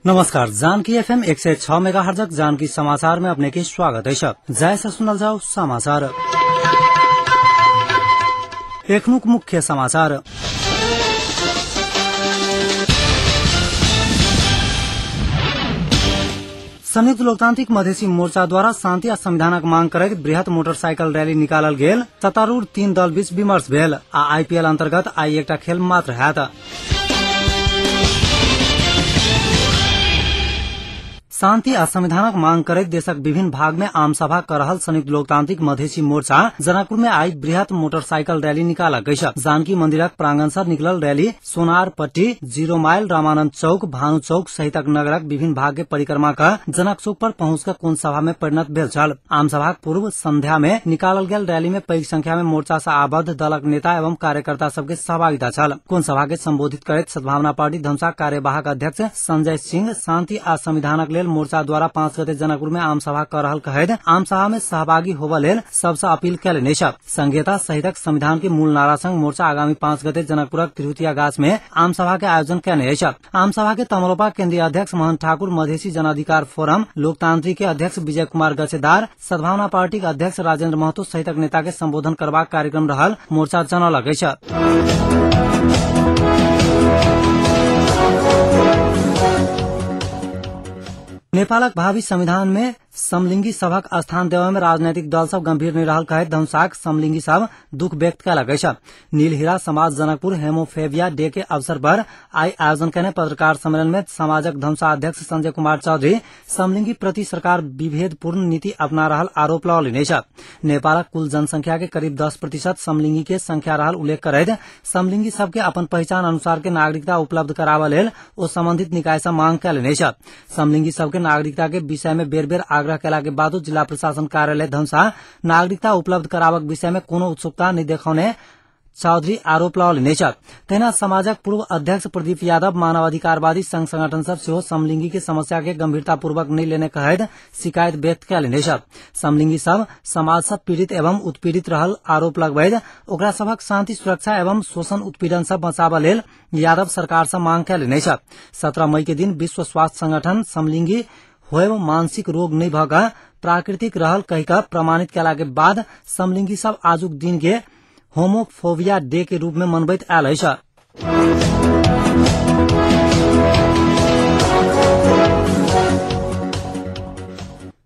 नमस्कार, जानकी एफएम 106 मेगाहर्जक जानकी समाचार में अपने के स्वागत है। जय से सुनल जाओ समाचार। एखनुक मुख्य समाचार। संयुक्त लोकतांत्रिक मधेसी मोर्चा द्वारा शांति आ संविधानक मांग करैत बृहत मोटरसाइकिल रैली निकालल गेल। सत्तारूढ़ तीन दल बीच विमर्श भेल आ आईपीएल अंतर्गत आई एकटा खेल मात्र हैत। शांति आ संविधानक मांग करैत देशक विभिन्न भाग में आम सभा कर रहल संयुक्त लोकतांत्रिक मधेसी मोर्चा जनकपुर में आई बृहत मोटरसाइकिल रैली निकालक अछि। जानकी मंदिरक प्रांगण से निकलल रैली सोनारपट्टी, जीरो माइल, रामानंद चौक, भानु चौक सहितक नगरक विभिन्न भाग के परिक्रमा क जनक चौक पर पहुंच कर कोन सभा में परिणत भेल छल। आम सभाक पूर्व संध्या में निकालल गेल रैली में पैघ संख्या में मोर्चा से आबद्ध दलक नेता एवं कार्यकर्ता सबके सहभागिता छल। कोन सभा के संबोधित करैत सद्भावना पार्टी धमसा कार्यवाहक अध्यक्ष संजय सिंह शांति आ संविधानक लेल मोर्चा द्वारा 5 गते जनकपुर में आम सभा कर रहल कहैत आम सभा में सहभागी होबय लेल सबसे अपील कयलनि अछि। संघीयता सहितक संविधान के मूल नारा संग मोर्चा आगामी 5 गते जनकपुरक तिरहुतिया गाछ में आम सभा के आयोजन कयने अछि। आम सभा के तमलोपा केंद्रीय अध्यक्ष मोहन ठाकुर, मधेसी जनाधिकार फोरम लोकतांत्रिक के अध्यक्ष विजय कुमार गछेदार, सद्भावना पार्टी के अध्यक्ष राजेन्द्र महतो सहितक नेता के संबोधन करबाक कार्यक्रम रहल मोर्चा जनौलक अछि। नेपालक भावी संविधान में समलिंगी सभक स्थान देवे में राजनैतिक दल सब गंभीर नहीं रहल कहैत धनुषाक समलिंगी सब दुख व्यक्त कयलक अछि। नीलहीरा समाज जनकपुर हेमोफेबिया डे के अवसर पर आई आयोजन कयने पत्रकार सम्मेलन में समाजक धनुषा अध्यक्ष संजय कुमार चौधरी समलिंगी प्रति सरकार विभेदपूर्ण नीति अपना रहल आरोप लगौलनि अछि। नेपालक कुल जनसंख्या के करीब 10% समलिंगी के संख्या रहल उल्लेख करैत समलिंगी सबके अपन पहचान अनुसार के नागरिकता उपलब्ध कराबय लेल ओ संबंधित निकाय से मांग कयलनि अछि। समलिंगी सबके नागरिकता के विषय में बेर बेर आग्रह कयला के बादो जिला प्रशासन कार्यालय धनुषा नागरिकता उपलब्ध कराबक विषय में कोनो उत्सुकता नहीं देखौने चौधरी आरोप लगौलनि अछि। तहिना समाजक पूर्व अध्यक्ष प्रदीप यादव मानवाधिकारवादी संघ संगठन सब सेहो समलिंगी के समस्या के गंभीरता पूर्वक नहीं लेने कहैत शिकायत व्यक्त कयलनि अछि। समलिंगी सब समाज से पीड़ित एवं उत्पीड़ित रहल आरोप लगबैत ओकरा सभक शांति सुरक्षा एवं शोषण उत्पीड़न से बचाबय लेल यादव सरकार से मांग कयलनि अछि। 17 मई के दिन विश्व स्वास्थ्य संगठन समलिंगी होयब मानसिक रोग नहीं भऽ कऽ प्राकृतिक रहल कहि कऽ प्रमाणित कयला के बाद समलिंगी सब आजुक दिन के होमोफोबिया डे के रूप में मनबैत आयल अछि।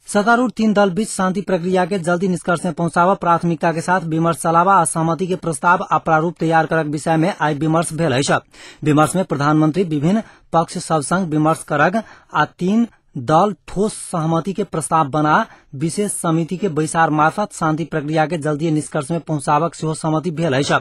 सत्तारूढ़ तीन दल बीच शांति प्रक्रिया के जल्दी निष्कर्ष में पहुंचावा, प्राथमिकता के साथ विमर्श चलावा आ सहमति के प्रस्ताव आ प्रारूप तैयार करक विषय में आई विमर्श भेल अछि। विमर्श में प्रधानमंत्री विभिन्न पक्ष सब संग विमर्श करक आ तीन दल ठोस सहमति के प्रस्ताव बना विशेष समिति के बैसार मार्फत शांति प्रक्रिया के जल्दी निष्कर्ष में पहुंचाबक सेहो सहमति भेल अछि।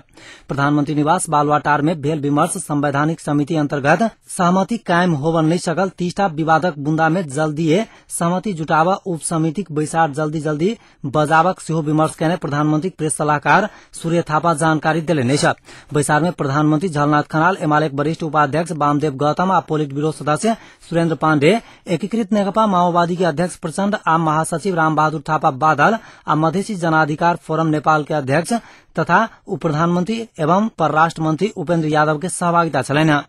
प्रधानमंत्री निवास बालुवाटार में भेल विमर्श संवैधानिक समिति अंतर्गत सहमति कायम होबय नहीं सकल 30टा विवादक बुंदा में जल्दीए सहमति जुटाबऽ उप समितिक बैसार जल्दी जल्दी बजाबक सेहो विमर्श कयने प्रधानमंत्री प्रेस सलाहकार सूर्य थापा जानकारी देलनि अछि। बैसार में प्रधानमंत्री झलनाथ खनाल, एमाले वरिष्ठ उपाध्यक्ष वामदेव गौतम आ पोलिट ब्यूरो सदस्य सुरेन्द्र पाण्डे, एकीकृत नेकपा माओवादी के अध्यक्ष प्रचण्ड आ महासचिव रामबहादुर थापा बादल आ मधेसी जनाधिकार फोरम नेपाल के अध्यक्ष तथा उप प्रधानमंत्री एवं परराष्ट्र मंत्री उपेन्द्र यादव के सहभागिता छलनि।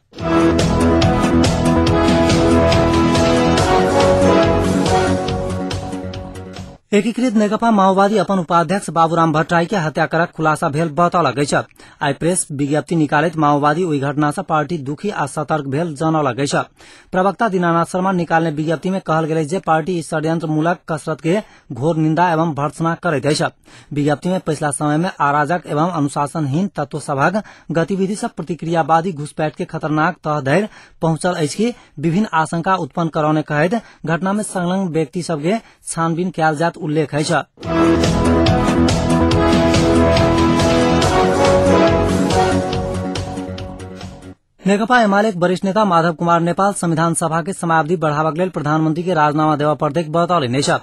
एकीकृत नेकपा माओवादी अपन उपाध्यक्ष बाबूराम भट्टराई के हत्या करक खुलासा भेल बतौलक अछि। आई प्रेस विज्ञप्ति निकालैत माओवादी ओहि घटना से पार्टी दुखी आ सतर्क भेल जनौलक अछि। प्रवक्ता दीनानाथ शर्मा निकालने विज्ञप्ति में कहल गेल जे पार्टी ई षड्यंत्रमूलक कसरत के घोर निंदा एवं भर्त्सना करैत अछि। विज्ञप्ति में पछिला समय में अराजक एवं अनुशासनहीन तत्व सभक गतिविधि से प्रतिक्रियावादी घुसपैठ के खतरनाक तह धरि पहुंचल अछि कि विभिन्न आशंका उत्पन्न करौने कहैत घटना में संलग्न व्यक्ति सबके छानबीन कयल जायत उल्लेख अछि। नेकपा एमाले वरिष्ठ नेता माधव कुमार नेपाल संविधान सभा के समयावधि बढ़ाबक लेल प्रधानमंत्री के राजीनामा देबय पड़तैक बतौलनि अछि।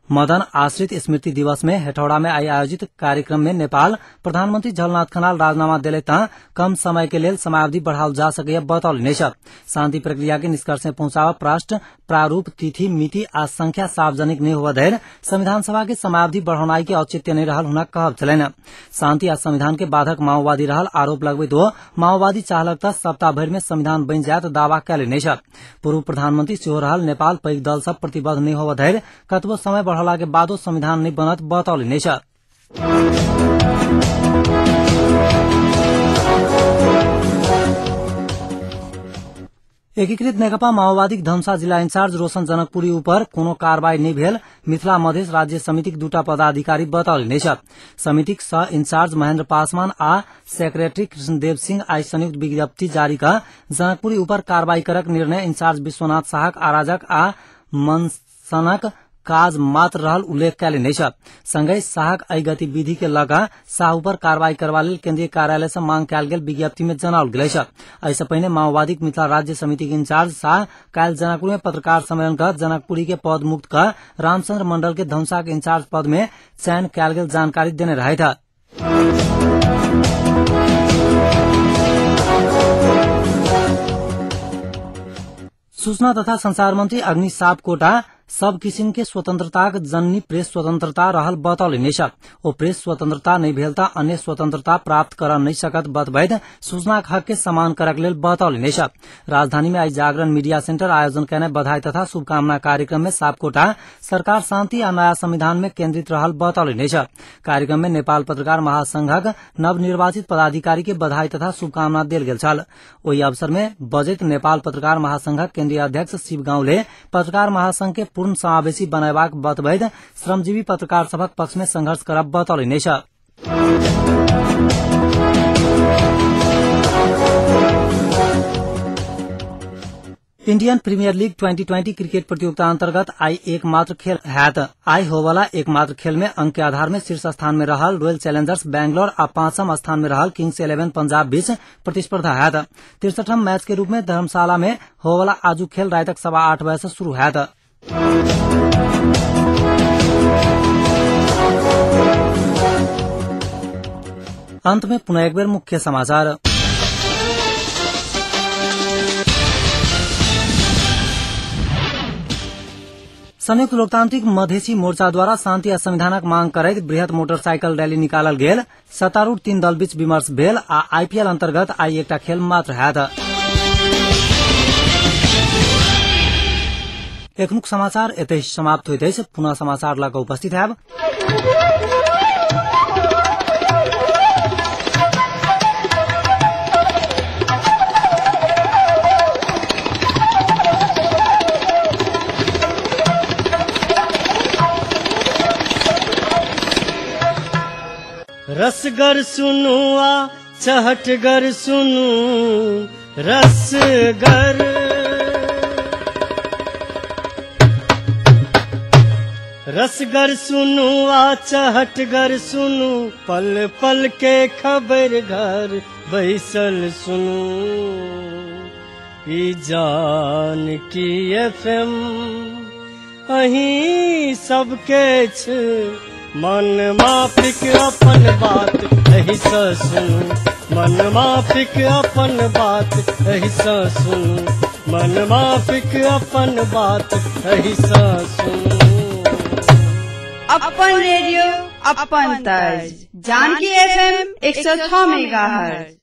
मदन आश्रित स्मृति दिवस में हेटौड़ा में आई आयोजित कार्यक्रम में नेपाल प्रधानमंत्री झलनाथ खनाल राजीनामा देले त कम समय के लेल समयावधि बढ़ाओल जा सकैया बतौलनि अछि। शांति प्रक्रिया के निष्कर्ष में पहुंचाव राष्ट्र प्रारूप तिथि मिति आ संख्या सार्वजनिक नहि होबय धरि संविधान सभा के समयावधि बढ़ौनाई के औचित्य नहि रहल हुनक कहब छलनि। शांति आ संविधान के बाधक माओवादी रहल आरोप लगबैत ओ माओवादी चाहलक त सप्ताह भरि में संविधान बनि जायत दावा कयलनि अछि। पूर्व प्रधानमंत्री सेहो रहल नेपाल पैघ दल सब प्रतिबद्ध नहि होबय धरि कतबो समय बढ़ला के बादो संविधान नहि बनत बतौलनि अछि। एकीकृत नेकपा माओवादीक धनुषा जिला इंचार्ज रोशन जनकपुरी ऊपर कोनो कार्रवाई नहि भेल मिथिला मधेश राज्य समितिक दूटा पदाधिकारी बतौलनि अछि। समितिक सह इंचार्ज महेंद्र पासवान आ सेक्रेटरी कृष्णदेव सिंह आई संयुक्त विज्ञप्ति जारी क जनकपुरी ऊपर कार्रवाई करक निर्णय इंचार्ज विश्वनाथ शाहक अराजक आ मनसनक काज मात्र रहल उल्लेख कयलनि अछि। संगहि शाहक एहि गतिविधि के लऽ कऽ शाह ऊपर कार्रवाई करबा लेल केंद्रीय कार्यालय से मांग कयल गेल विज्ञप्ति में जनाओल गेल अछि। एहिसँ पहिने माओवादीक मिथिला राज्य समितिक इंचार्ज शाह काल्हि जनकपुर में पत्रकार सम्मेलन कऽ जनकपुरी के पद मुक्त कऽ रामचंद्र मंडल के धनुषा के इंचार्ज पद में चयन कयल गेल जानकारी देने रहथि। सूचना तथा संचार मंत्री अग्नि सापकोटा सब किसिम के स्वतंत्रताक जननी प्रेस स्वतंत्रता रहल बतौलनि अछि। ओ प्रेस स्वतंत्रता नहि भेल त अन्य स्वतंत्रता प्राप्त कर नहि सकत बतबैत सूचनाक हक के सम्मान करक लेल बतौलनि अछि। राजधानी में आई जागरण मीडिया सेंटर आयोजन कयने बधाई तथा शुभकामना कार्यक्रम में सापकोटा सरकार शांति आ नया संविधान में केंद्रित रहल बतौलनि अछि। कार्यक्रम में नेपाल पत्रकार महासंघक नवनिर्वाचित पदाधिकारी के बधाई तथा शुभकामना देल गेल छल। ओहि अवसर में बजैत नेपाल पत्रकार महासंघक केंद्रीय अध्यक्ष शिव गाउँले पत्रकार महासंघ के पूर्ण समावेशी बनेबाक बतबैत श्रमजीवी पत्रकार सभक पक्ष में संघर्ष करब बतौलनि अछि। इंडियन प्रीमियर लीग 2020 क्रिकेट प्रतियोगिता अंतर्गत आई एकमात्र खेल हैत। आई होवाला एकमात्र खेल में अंक के आधार में शीर्ष स्थान में रहल रॉयल चैलेंजर्स बैंगलोर आ पांचम स्थान में रहल किंग्स इलेवन पंजाब बीच प्रतिस्पर्धा हैत। 63ठम मैच के रूप में धर्मशाला में होवाला आजू खेल रातक 8:15 बजे से शुरू हैत। अंत में पुनः एक बेर मुख्य समाचार। संयुक्त लोकतांत्रिक मधेसी मोर्चा द्वारा शांति आ संविधानक मांग करैत बृहत मोटरसाइकिल रैली निकालल गेल। सत्तारूढ़ तीन दल बीच विमर्श भेल आ आईपीएल अंतर्गत आई एकटा खेल मात्र हैत। एखनुक समाचार एतहि समाप्त होइत अछि। पुनः समाचार लऽ कऽ उपस्थित हैब। रसगर सुनू आ चहटगर सुनू रसगर, रसगर सुनू आ चहटगर सुनू, पल पल के खबर घर बैसल सुनू। ई जानकी एफएम अहीं सबके छ, मन माफिक अपन बात एहि सँ सुनू, मन माफिक अपन बात एहि सँ सुनू, मन माफिक अपन बात एहि सँ सुनू। अपन रेडियो अपन तर्ज, जानकी एफएम 106 मेगाहर्ट्ज।